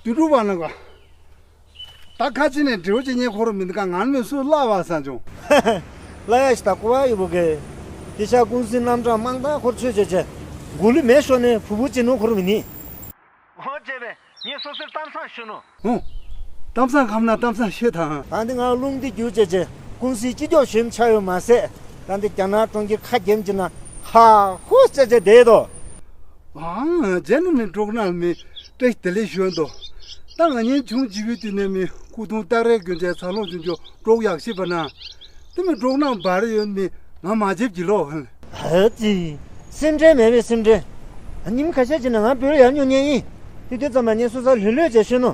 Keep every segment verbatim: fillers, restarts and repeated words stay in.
དུས་དྲུག་པ་ནང་ག་ད་ཁ་ཆེ་ནས་འབྲེའུ་ཅིག་ཉེ་འཁོར་མི་འདུག་ག་ང་མི་སུ་བླ་བ་ས་བྱུང་། བླ་ཡ་ཞིག་ད་ཀོ་བ་ཡོད་པོ་གེ། དེ་ཤ་ཀུང་སི་རྣམ་གྲངས་མང་དག་འཁོར་ཆོས་བྱེད་ཆེ། མགོ་ལུས་མེད་ཤོར་ནས་ཕུ་བུ་ཅི་ནོ་འཁོར་མི་ནི། ཨོ་བྱས་པས་ངས་སོ་སོའི་གཏམ་བཟང་ཞུ་ནོ། ཧུང་། གཏམ་བཟང་ཁམ་ན་གཏམ་བཟང་ཤོད་དང་། ད་འདི་ང་རླུང་འདི་རྒྱུ་བྱས་ཆེ་ཀུང་སིའི་སྤྱི་ཁྱབ་ཞུམ་ཆ་ཡོད་མ་ཟད། ད་འདི་རྒྱ་ནག་གྲོང་ཁྱེར་ཁ་རྒྱམ་གྱི་ན་ཧ་ཧུ་ཟེར་ཆེ་བསྡད་དོ། ཨང་རྗེ་ནི་མི་འབྲོག་ནག་མི་ཏྲེ་དེ་ལས་ཞོན་དོ། ད་ང་གཉེན་ཆུང་བྱིས་པའི་དུས་ནས་མི་སྐུ་གདུང་སྟག་རས་གྱོན་ཆས་ཚ་ལོང་ཆུང་ཆུང་འབྲོག་ཡག་ཤི་བ་ན། དེ་མི་འབྲོག་ནག་འབར་ཡོད་མི་ང་མ་བརྗེད་ཀྱི་ལོ། ཧ་ཙི། སེམས་ཁྲལ་མེད་པའི་སེམས་ཁྲལ། ཉིན་ཁ་ཤས་ཀྱི་ནང་ང་བོད་ཡར་ཉོ་ཉན་ཡིན། དེ་དུས་ཙམ་པ་ངས་སོ་སོ་ལྷོད་ལྷོད་བྱས་ཤོད་ནོ།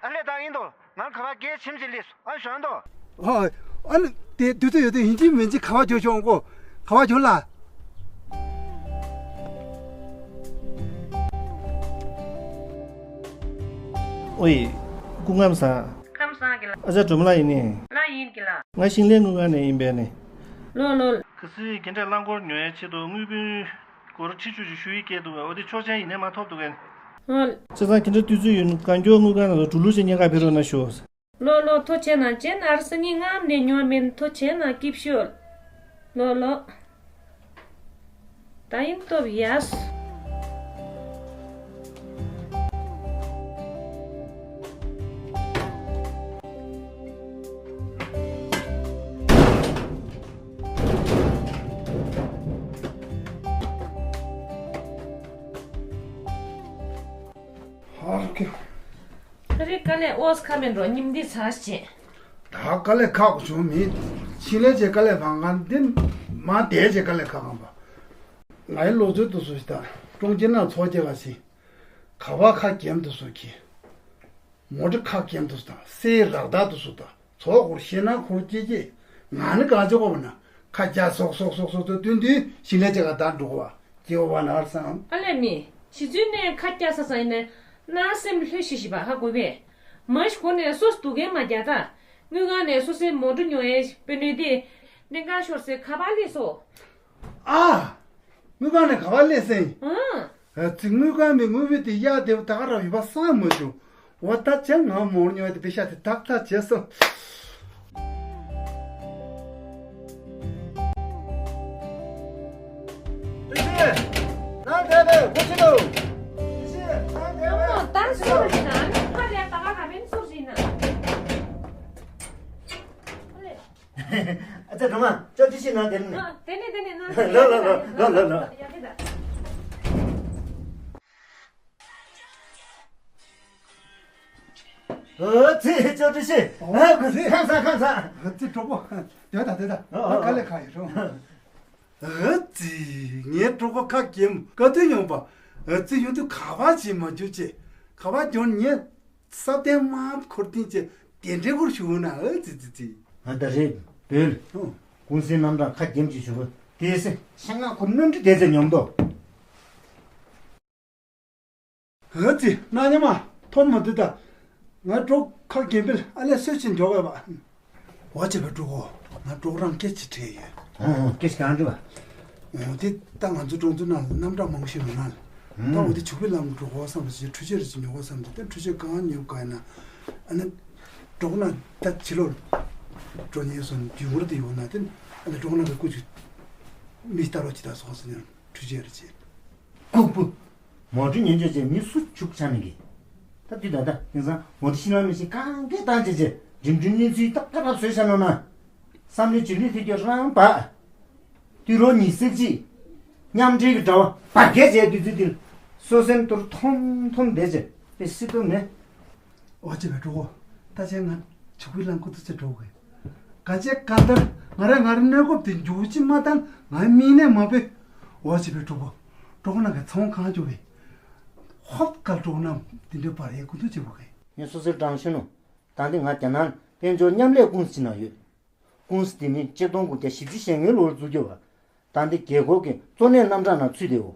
ཨ་ལས་ད་ཡིན་དོ། ང་ག་བ་སྒལ་ཆེམ་ཅིག་ལས་སོ་ཨ་ཞོན་དོ། ཧོ། ཨ་ནི་དེ་དུས་ཚོད་ཡོད་དུས་ཡིན་གཅིག་མིན་གཅིག་ག་བ་འགྱོ་ཤོག་ཨང་གོ། ག་བ་འགྱོ་ལ། ཨོའི། སྐུ་ཁམས་བཟང་། ཁམས་བཟང་གི་ལ། ཨ་ཅག་སྒྲོལ་མ་ལགས་ཡིན་ནི། ལགས་ཡིན་གི་ལ། ང་ཞིང་ལས་དངུལ་ཁང་ནས་ཡིན་པས་ནི། ལོ་ལོ། གལ་སྲིད་རྒན་གྲས་རླངས་འཁོར་ཉོ་ཡའི་ཆེད་དུ་དངུལ་བུན་སྒོར་ཁྲི་བཅུ་ཞིག་ཞུ་ཡི་སྐད་འདུག་གས། འོ་དེ་ཆོག་མཆན་ཡིན་ནའི་མ་ཐོབ་འདུག་གས། ཨོ། བྱས་ཙང་ཁྱེད་འདྲ་དུས་ཚོད་ཡོད་ན་གང་མགྱོགས་དངུལ་ཁང་ནང་ལ་འགྲོ་ལུགས་ཤིག་རྙེད་ག་ཕེབས་རོགས་གནང་ཞུ། ལོ་ལོ། ཐུགས་རྗེ་གནང་། ཅན་ཨར་སི་ཉིན་ངམ་ནས་ཉོ་མིན། ཐུགས་རྗེ་གནང་། སྐྱིབ་ཤོད། ལོ་ལོ། ད་ཡིན་སྟོབས་ཡས། ཨོ་ཁེ། ཨ་རེ་དཀའ་ལས་ཨོས་ཁ་མེད་འགྲོ་ཉིམ་འདི་ཚར་བྱེད། ད་དཀའ་ལས་ཁག་པོ་བྱུང་མིན། ཕྱི་ལས་བྱས་དཀའ་ལས་ཕང་གང་འདི་མ་བསྡད་བྱས་དཀའ་ལས་ཁག་གང་པ། ང་ཡི་ལོ་ཚོད་དུ་སུ་ཞིག་དང་ཀྲོང་ཁྱེར་ན་ཚོགས་སྐྱེ་བ་ཞིག་ག་བ་ཁ་རྒྱན་དུ་སུ་གི། མོ་ཊ་ཁ་རྒྱན་དུ་སུ་དང་སེ་རག་དག་དུ་སུ་དང་ཚོགས་འཁོར་ཤེ་ན་འཁོར་སྐྱེ་སྐྱེ། ང་ནི་གང་ཆོག་པ་ན་ཁ་རྒྱ་སོག་སོག་སོག་སོག་ཏུ་བསྟུན་དུས་ཞིང་ལས་བྱེད་ག་དར་འགྲོ་བ། སྐྱེ་བ་ན་བསམ། ཨ་ལས་མི། གཞི་རྩའི་ནས་ཁ་རྒྱག་ས་ས་ཡིན་ནས་ན་སེམས་ལྷོད་ཤིག་ཤིག་པ་ཧ་གོ་བས། མ་ཞིག་གོ་ནས་སོ་སྡུག་གན་མ་རྒྱག་ད། དངུལ་ཁང་ནས་སོ་སོའི་མོ་ཊ་ཉོ་ཡའི་དཔེ་ནུས་དེ་གླིང་ག་ཤོར་སའི་ཁ་པར་སླེབས་སོ། ཨ། དངུལ་ཁང་ནས་ག་པར་སླེབས་སེང་། ཨང་། ཨ་ཙི་དངུལ་ཁང་མི་དངུལ་བུ་དེ་གཡར་བསྡད་པ་ད་ག་རང་ཡོད་པ་བསམ་མ་བྱུང་། འོ་ད་ཅང་ང་མོར་ཉོ་དེ་པེ་ཤ་དེ་ཏག་ཏག་བྱས་སོ། ཏི་ཤི། ནང་དེ་ནས་གོ་ཆི་འདུག་ཏི་ཤི། ནང་དེ་ནས། ད་སུ་རེད་ན་ཨ་ནི་ཁ་ལས་ད་ག་ར་མིན་སུ་རེད་ན། ཨ་ལས། ཨ་ཅག་སྒྲོལ་མ་ཅོག་ཏི་ཤི་ནང་དེ་ནས། ཨ་དེ་ནས་དེ་ནས་ན། ལོ་ལོ་ལོ་ལོ་ལོ་ལོ། ཡ་གི་ད། ཨ་ཙི་ཅོག་ཏི་ཤི། ཨ་ཁམས་བཟང་ཁམས་བཟང་། ཨ་ཙི་གྲོགས་པོ། དེ་ད་དེ་ད། ཨ་ཨ་དཀའ་ལས་ཁག་ཡོད་རུང་། ཨ་ཙི་ངའི་གྲོགས་པོ་ཁ་སྐྱེམས་དཀའ་སྡུག་མྱོང་པ། ཨ་ཙི་ཡོང་དུས་ག་པར་བྱེད་མ་འཇུ་བྱེད། ག་པར་འཇོན་ཉེ། ས་གདན་དམར་འཁོར་ཏིན་བྱེད་དེ་འདྲའི་སྐོར་ཞུ་ན་ཨ་ཙི་ཙི་ཙི། ཨ་ད་རེད་བོད། ཨོ། ཀུང་སིའི་རྣམ་གྲངས་ཁ་སྐྱེམས་ཀྱི་ཞུ་བ་དེ་སེ་ཤ་ང་ཁོ་གནོན་འདྲི་དེ་ཚེ་མྱོང་དོ། ཨ་ཙི་རྣ་ཉམས་མ་ཐོབ་མ་འདུག་ད། ང་གྲོགས་ཁ་རྒན་པིལ་ཨ་ལས་སོད་ཅིག་འཇོག་པས་པ། འོ་བྱས་པའི་གྲོགས་པོ། ང་གྲོགས་རང་སྐད་ཅིག་དྲིས་ཡོད། ཨོ་ཨོ་སྐད་ཅིག་གང་དྲིས་པ། འོ་དེ་ད་ང་ཚོ་གྲོང་ཚོ་ནང་ལ་རྣམ་གྲངས་མང་པོ་ཞིག་མི་ནང་ལ། ད་འོ་དེ་བྱུག་པའི་ལམ་འགྲོ་གོ་བསམ་པ་ཞིག་འཕྲུལ་ཆས་རེ་ཅིག་ཉོ་གོ་བསམ་དེ་ད་འཕྲུལ་ཆས་གང་ཉོ་ག་ཡིན་ན། ཨ་ནི། གྲོགས་ན་ད་ཕྱི་ལོགས་འགྲོ་ཉེན་སོང་རྒྱུ་མུར་དུ་ཡོང་ན་དེ་ཨ་ནི་གྲོགས་ན་གི་སྐུ་ཅིག་མི་ལྟ་རོགས་ཅིག་ད་སོང་ཟེར་ན་འཕྲུལ་ཆས་རེ་ཅིག་ལྐུགས་པོ། མོ་ཊ་ཉོས་བྱས་བྱས་མི་སུ་བྱུག་ཆ་མི་གི། ད་དུས་ད་ལྟ་དེང་སང་མོ་ཊ་ཤི་ལང་མི་ཤི་གང་གས་བཏང་བྱས་བྱས་འགྲིམ་འགྲུལ་གནས་ཚུལ་ད་ཀ་རབ་བཟོས་བཞག་ནོ་ན། བསམ་བློའི་བྱེད་ལུས་ཐེ་སྐྱོ་རང་བ། དུས་རོགས་ཉི་ཤུ་རྩ་གཅིག་མཉམ་འབྲེལ་གྱི་དྲ་བ་བར་བརྒལ་བྱས་དུས་ཚོད་འདིར་སོ་སེམས་གཏོར་ཐོམ་ཐོམ་བསྡད་བྱས་དཔེ་སྲིད་དོ་མེད། འོ་བྱས་པའི་གྲོགས་པོ། ད་ཆ་ང་ཆུ་བུའི་རླངས་འཁོར་དུ་ཆ་འགྲོ་དགོས། ག་ཅེ་ག་ལྟར་ང་རང་ང་རང་གནས་སྐབས་དེ་མཇུག་ཅི་མ་བཏང་ང་མིག་ནས་མ་བོས། འོ་བྱས་པའི་གྲོགས་པོ། གྲོགས་པོ་རྣམས་ཀྱི་ཚོང་གང་བྱོ་བས། ཧོབ་གལ་གྲོགས་རྣམས་དེ་འདྲའི་བར་ཡས་ཀུན་ཏུ་བྱེད་དགོས་གས། ངས་སོ་སོའི་དྲང་ཤོད་ནོ། ད་འདི་ང་རྒྱ་ནག་དཔལ་འབྱོར་མཉམ་ལས་ཀུང་སི་ནང་ཡོད། ཀུང་སི་དེ་ནི་ཆིག་སྟོང་དགུ་བརྒྱ་བཞི་བཅུ་ཞེ་ལྔའི་ལོར་འཛུགས་རྒྱུ་བ། ད་འདི་རྒྱལ་ཁབ་ཀྱི་གཙོ་གནད་རྣམ་གྲངས་ནང་ཚུད་དེའོ།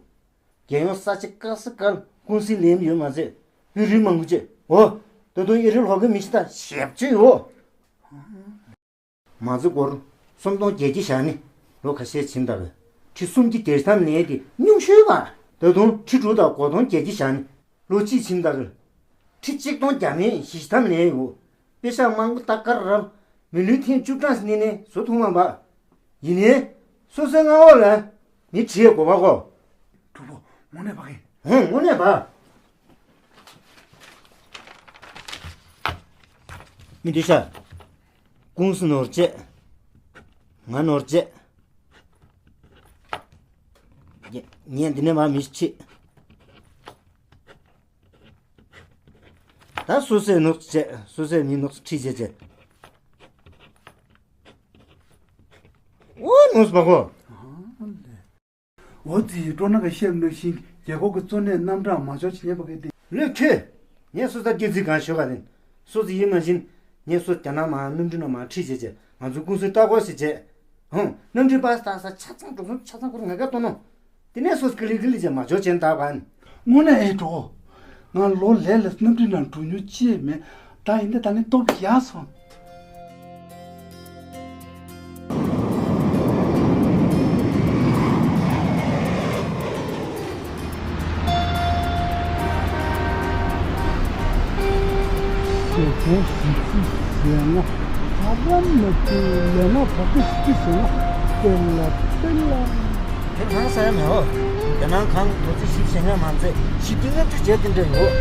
རྒྱལ་ཡོངས་ས་ཆ་དཀར་ས་དཀར་ཀུང་སི་ལེན་ཡོད་མ་ཟད་དཔོན་རིགས་མང་པོ་བཅས་འོ། ད་དུང་ཨི་རི་ལྷོ་ཁའི་མི་ཤི་ད་ཞེབ་ཆོས་ཡོད། མ་ཚི་སྒོར་སུམ་སྟོང་བརྒྱད་བརྒྱ་བཞག་ནི་ལོ་ཁ་ཤས་ཕྱིན་ད་རེད། ཁྲི་སུམ་གྱི་བརྒྱད་ཐམ་ནས་དེ་ཉུང་ཤོས་བ། ད་དུང་ཁྲི་དྲུག་དང་སྒོར་སྟོང་བརྒྱད་བརྒྱ་བཞག་ནི་ལོ་གཅིག་ཕྱིན་ད་རེད། ཁྲི་ཆིག་སྟོང་བརྒྱ་མེད་བཞི་ཐམ་ལེན་ཡོད། པེ་ཤག་མང་པོ་ད་གར་རམ་མི་ལུས་ཐེངས་བཅུ་གྲངས་སྣེ་ནས་བཟོ་ཐུབ་མ་པ། ཡིན་ནའི་སོ་སོའི་མངའ་འོག་ལ་མི་ཁྲིད་དགོས་པ་གོ། གྲོགས་པོ་དངོས་གནས་བག་གི། ཧུང་དངོས་གནས་བག་མི་འདི་ཤ། ཀུང་སི་ནོར་བཅད། ང་ནོར་བཅད། ངས་འདི་ནས་མ་མི་ཁྲིད། ད་སོ་སོའི་ནོར་བཅད། སོ་སོའི་མི་ནོར་ཁྲིད་བྱས་བྱས། འོ་ནོར་སོང་གོ། འོ་ཙི་སྤྲོ་ན་ག་བཤད་མི་འདུག་ཤིང་རྒྱལ་ཁབ་ཀྱི་གཙོ་གནད་རྣམ་གྲངས་མ་འཇོག་བྱེད་ཉན་པ་གི་དེ། ལོས་ཁྱོད། ངས་སོ་ས་སྐྱེ་ཚིག་གང་ཞོ་ག་དེ། སོ་ཙི་ཡིན་མ་བཞིན། ངས་སོ་རྒྱ་ནག་མ་གནམ་གྲུ་ནང་མ་ཁྲིད་བྱས་བྱས་ང་ཚོའི་ཀུང་སི་ལྟ་སྐོར་ཞིག་བྱས། ཧུང་། གནམ་གྲུའི་པ་སྟག་ས་ཆ་ཚང་འགྲོ་སོང་ཆ་ཚང་ཁོར་ང་ག་གཏོང་ནོ། དེ་ནས་སོ་ཀི་ལི་ཀི་ལི་བྱས་མ་འཇོག་བྱས་ད་ག་ནི། དངོས་གནས་ཨེ་འགྲོ། ང་ལོ་ལས་ལ་གནམ་གྲུ་ནང་འགྲོ་མྱོང་ཅི་ཡང་མེད། ད་ཡིན་ད་ད་ནི་སྟོབས་ཡག་སོང་། ཞེ་ཁོང་ཞིབ་ཞིབ་བྱས་ན་ཧ་ལམ་མི་ཚེ་ལས་ན་བག་གི་ཞིབ་ཞིབ་བྱས་ན་དཔེ་ལ་དཔེ་ལ། དེ་གང་ས་ཡ་མེད་འོ། རྒྱ་ནང་གང་དོ་ཚིགས་ཞིབ་བྱེད་མཁན་མང་ཚེ་ཞིབ་ཀྱི་ལྔ་བཅུ་བྱས་དེ་འདྲ་ཡོད།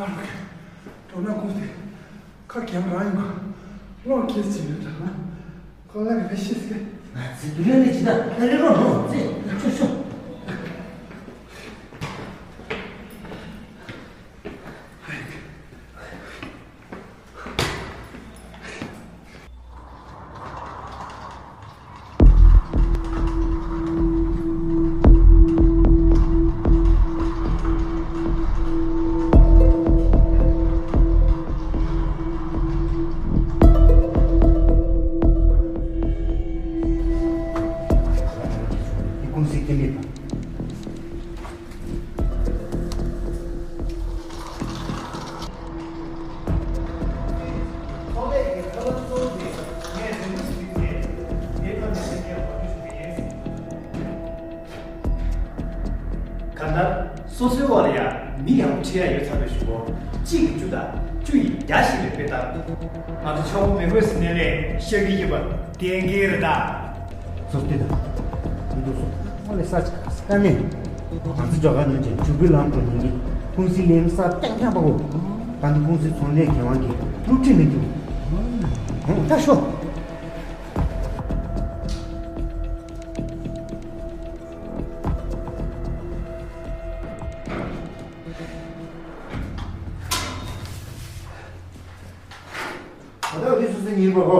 ཨ་རོགས། འགྲོ་ན་ཁོང་དེ་ཁ་གྱང་རང་ཡིན་པ་བློ་ཁེལ་ཅིག་ཡོད་དྲ་ན་ཁོ་ལ་གི་ཕ་ཤེས་ཟེར། ང་ཚོའི་བདུད་བློན་ནི་ཇི་ལྟར་ལྷ་རི་རོ་རོ་ཚེ་ཆོ་ཆོ། ཀུང་སི་ལྟེ་གནས་དང་། གང་ལྟར་སོ་སོའི་འོག་ལ་ཡང་མི་ཡག་པོ་ཁྲིད་ཡ་ཡོད་ཚར་བའི་གཞུག་གུ་གཅིག་གིས་བཅུ་དང་བཅུ་ཡིས་བརྒྱ་ཞིག་ལས་དཔེ་ལྟར། ང་ཚོ་ཆོག་པོ་མི་དགོས་ཟེར་ནས་ལས་བཤད་ཀྱི་ཡོད་པ་བདེན་གྱི་རེད་ད། ཚོགས་སྡེ་དང་། མི་འདུག་སོ། ཨོ་ལེ་ས་ཆ་ས་ནས། ང་ཚོ་ཇོ་ག་ནོན་ཅན་ཆུ་བུའི་ལམ་དུ་ཉིན་གྱི་ཀུང་སི་ལེམ་ས་རྐྱང་རྐྱང་པ་གོ། ད་འདི་ཀུང་སི་ཚོང་ལས་འགན་དབང་གིས་སློབ་ཁྲིད་མི་འདུག་ཧོ་ད་ཤོ། ད་ལྟ་འདི་སུ་སི་ཉིན་པ་གོ།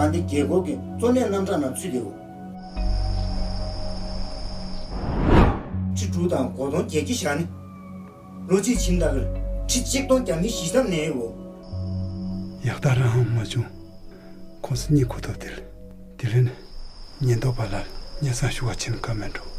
ད་འདི་རྒྱལ་ཁབ་ཀྱི་གཙོ་གནད་རྣམ་གྲངས་ནང་ཚུད་བསྡད་ཡོད། ཁྲི་དྲུག་དང་སྒོར་སྟོང་བརྒྱད་ཅུ་བཞག་ནི། ལོ་གཅིག་ཕྱིན་ད་གར་ཁྲི་ཆིག་སྟོང་བརྒྱ་མེད་བཞི་ཐམ་ནས་ཡོད། ཡག་ད་རང་ཧང་མ་བྱུང་། ཁོང་སི་གཉིད་ཁུག་ཐོབ་དེ་ལ། དེ་ལས་ནི་ཉེན་རྟོག་པ་ལ་སྙན་སེང་ཞུ་བ་ཕྱིན་ཀ་མེད་འགྲོ།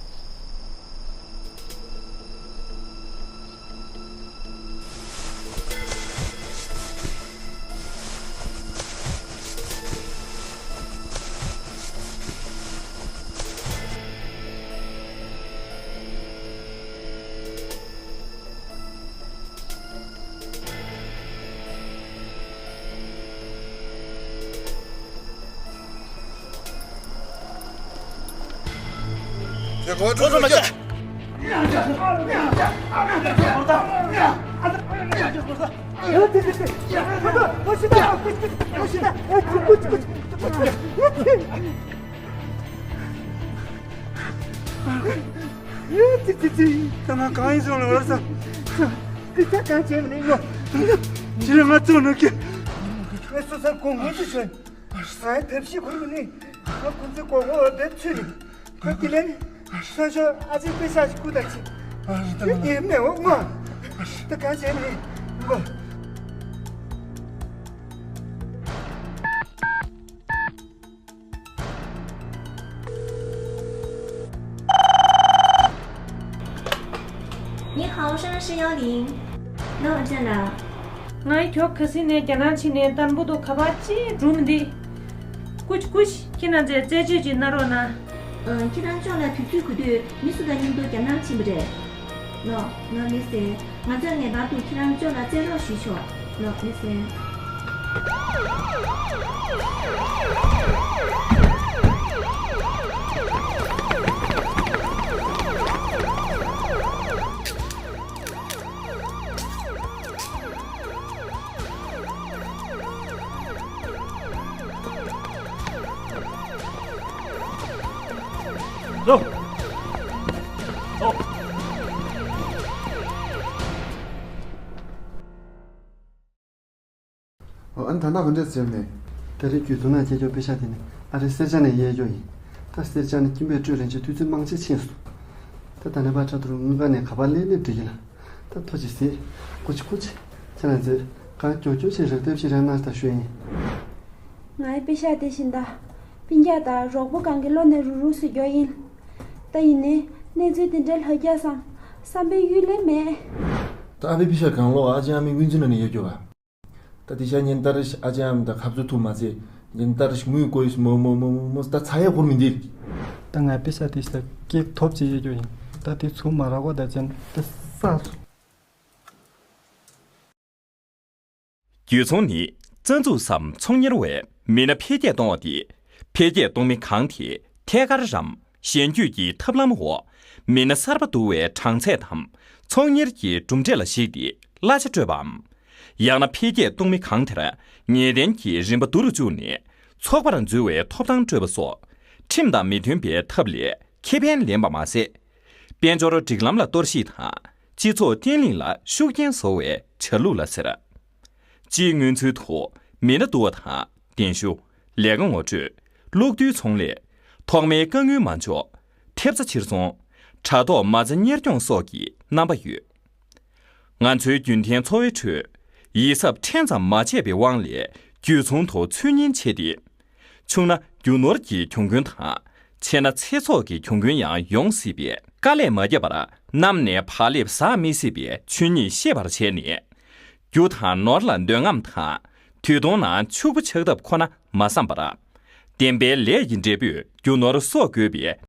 ཙི་ཙི་ཙི། ད་ང་གང་ཡིན་སོང་ལ་བར་ས། ཙི་ཙི་གང་བྱས་མི་ནི་ཡོ། ཁྱེད་རང་ང་ཚོ་ནང་གི། ངས་སོ་སར་གོང་གོང་ཅི་ཞོན། ང་ཐབས་ཤེས་ཁུར་མི་ནི། ང་ཁོང་ཚོའི་གོང་གོང་བ་བེད་ཚུད་ནི། ཁོས་དེ་ལན། ས་ཞོ་ཨ་ཅེ་པེ་ས་ཞིག་ཁུ་ད་ཅི། ཨ་རི་ད་ཁྱོད་ཉེས་མེད་འོ་ངོ་། ད་གང་བྱས་མི་ནི་ངོ་། 你好，上司幺零。那我这了。 ང་ཡི་ཁྱོ་ག་སི་ནས་རྒྱ་ནག་ཕྱི་ནས་དང་པོ་དུ་ཁ་པར་ཅི་སྒྲུང་མི་འདི། ཀུཆ་ཀུཆ་ཁྱེད་རང་ཚོས་རྩད་གཅོད་ཅིག་གནང་རོགས་གནང་། ཨ། ཁྱེད་རང་ཅོག་ལ་དུས་ཚོད་གུ་དུས་མི་སུ་དང་མཉམ་དུ་རྒྱ་ནག་ཕྱིན་པ་རེད། ལོ། ལོ་ལི་སེ། ང་ཚོས་ངེས་པར་དུ་ཁྱེད་རང་ཅོག་ལ་རྩེད་རོགས་ཞུས་ཆོག་ལོ་ལི་སེ། ཨོ། ཨ་ནི་ད་ལྟ་ག་འདྲས་ཟེར་ནས། ད་རེས་རྒྱུད་ཚོ་ནང་སྐྱེས་ཀྱོག་པེ་ཤ་དེ་ནི་ཨ་རེ་སེར་ཆ་ནས་གཡས་ཀྱོག་ཡིན། ད་སེར་ཆ་ནི་ཁྱིམ་པས་སྤྲོད་རན་ཆེད་དུས་ཚོད་མང་ཆེ་ཕྱིན་སོང་། ད་ད་ནས་ཕར་ཁྲ་ཐུར་དངུལ་ཁང་ནས་ག་པར་སླེབས་སླེབས་འགྲིག་གི་ལ། ད་ཐོ་ཅིག་ཟེར། ཀུ་ཅི་ཀུ་ཅི། ཁྱེད་རང་ཚོས་གང་མགྱོགས་མགྱོགས་ཅིག་རག་ཐབས་ཤིག་རག་གནང་ད་ཞུ་ཡིན། ང་ཡི་པེ་ཤ་དེ་བཞིན་ད། སྤུན་ཀྱག་དང་རོགས་པོ་གང་གི་བློ་ནས་རུག་རུག་སུ་མགྱོགས་ཡིན། ད་ཡིན་ནའི་གནས་ཚུལ་དེ་འདྲའི་ལྷག་རྒྱག་སང་བསམ་པའི་གཡུལ་ལས་མེད། ད་ཨ་ཕའི་པེ་ཤ་གང་ལོག་ཨ་ཅེ་ཨ་མའི་དབུ་འཛིན་ལ་ནས་ཡོད་རྒྱུ་བ། ད་དེ་ཤ་ཉིན་ལྟར་ཨ་ཅེ་ཨ་མ་དང་ཁ་བཟོ་ཐུབ་མ་ཚད་ཉིན་ལྟར་དངུལ་དགོས་མོ་མོ་མོ་མོ་མོ་ད་ཚ་ཡག་འཁོར་མི་འདིར། ད་ང་པེ་ཤ་དེ་ཤ་ཀེག་ཐོབ་ཅེས་ཡོད་རྒྱུ་ཡིན། ད་དེ་ཚུར་མ་རག་གོ་ད་ཅན་ད་ས་སུ། རྒྱུད་ཚོང་ནི་རྩ་འཛུགས་སམ་ཚོང་གཉེར་བས་མི་སྣ་འཕེལ་རྒྱས་གཏོང་བ་སྟེ། འཕེལ་རྒྱས་གཏོང་མི་གང་དེས་ཐད་ཀར་རམ་གཞན་བརྒྱུད་ཀྱི་ཐབས་ལམ་འོག་མི་སྣ་གསར་པ་བསྡུ་བའི་གྲངས་ཚད་དམ་ཚོང་གཉེར་གྱི་གྲུབ་འབྲས་ལ་གཞིགས་ཏེ་གླ་ཆ་སྤྲོད་པའམ། ཡང་ན་འཕེལ་རྒྱས་གཏོང་མི་གང་དེར་ངེས་གཏན་གྱི་རིན་པ་བསྡུ་རུ་བཅུག་ནས་ཚོགས་པར་འཛུལ་བའི་ཐོབ་ཐང་སྤྲོད་པ་སོགས་ཁྲིམས་དང་མི་མཐུན་པའི་ཐབས་ལས་ཁེ་ཕན་ལེན་པ་མ་ཟད། དཔལ་འབྱོར་སྒྲིག་ལམ་ལ་གཏོར་བཤིག་དང་སྤྱི་ཚོགས་བརྟན་ལྷིང་ལ་ཤུགས་རྐྱེན་བཟོ་བའི་བྱ་ལུགས་ལ་ཟེར། སྤྱིའི་མངོན་ཚུལ་དུ་མི་སྣ་བསྡུ་བ་དང་གདན་ཞུ། ལས་ཀ་ངོ་སྤྲོད། གློག་རྡུལ་ཚོང་ལས། ཐོག་མའི་དཀའ་ངལ་མ་འཇོག་ཐེབས་རྩ་ཕྱིར་ཚོང་། དྲ་ཐོག་མ་རྩ་གཉེར་སྐྱོང་སོགས་ཀྱི་རྣམ་པ་ཡོད། ང་ཚོའི་རྒྱུན་ལྡན་འཚོ་བའི་ཁྲོད་ཡིད་གཟབ་ཕྲན་ཙམ་མ་བྱས་པའི་དབང་ལས་རྒྱུད་ཚོང་དུ་ཚུར་ཉེན་ཆེ་སྟེ། ཆུང་ན་རྒྱུ་ནོར་གྱི་གྱོང་གུན་དང་། ཆེ་ན་ཚེ་སྲོག་གི་གྱོང་གུན་ཡང་ཡོང་སྲིད་པས། དཀའ་ལས་མ་བརྒྱབ་པར་གནམ་ནས་བག་ལེབ་ཟ་མི་སྲིད་པའི་ཆོས་ཉིད་ཤེས་པར་བྱས་ནས། རྒྱུ་དང་ནོར་ལ་འདོད་རྔམ་དང་། དུས་གདོང་ན་ཕྱུག་པོ་ཆགས་ཐབས་ཁོ་ན་མ་བསམ་པར། བདེན་པའི་ལས་ཀྱི་འབྲས་བུས་རྒྱུ་ནོར་གསོག་དགོས་པའི་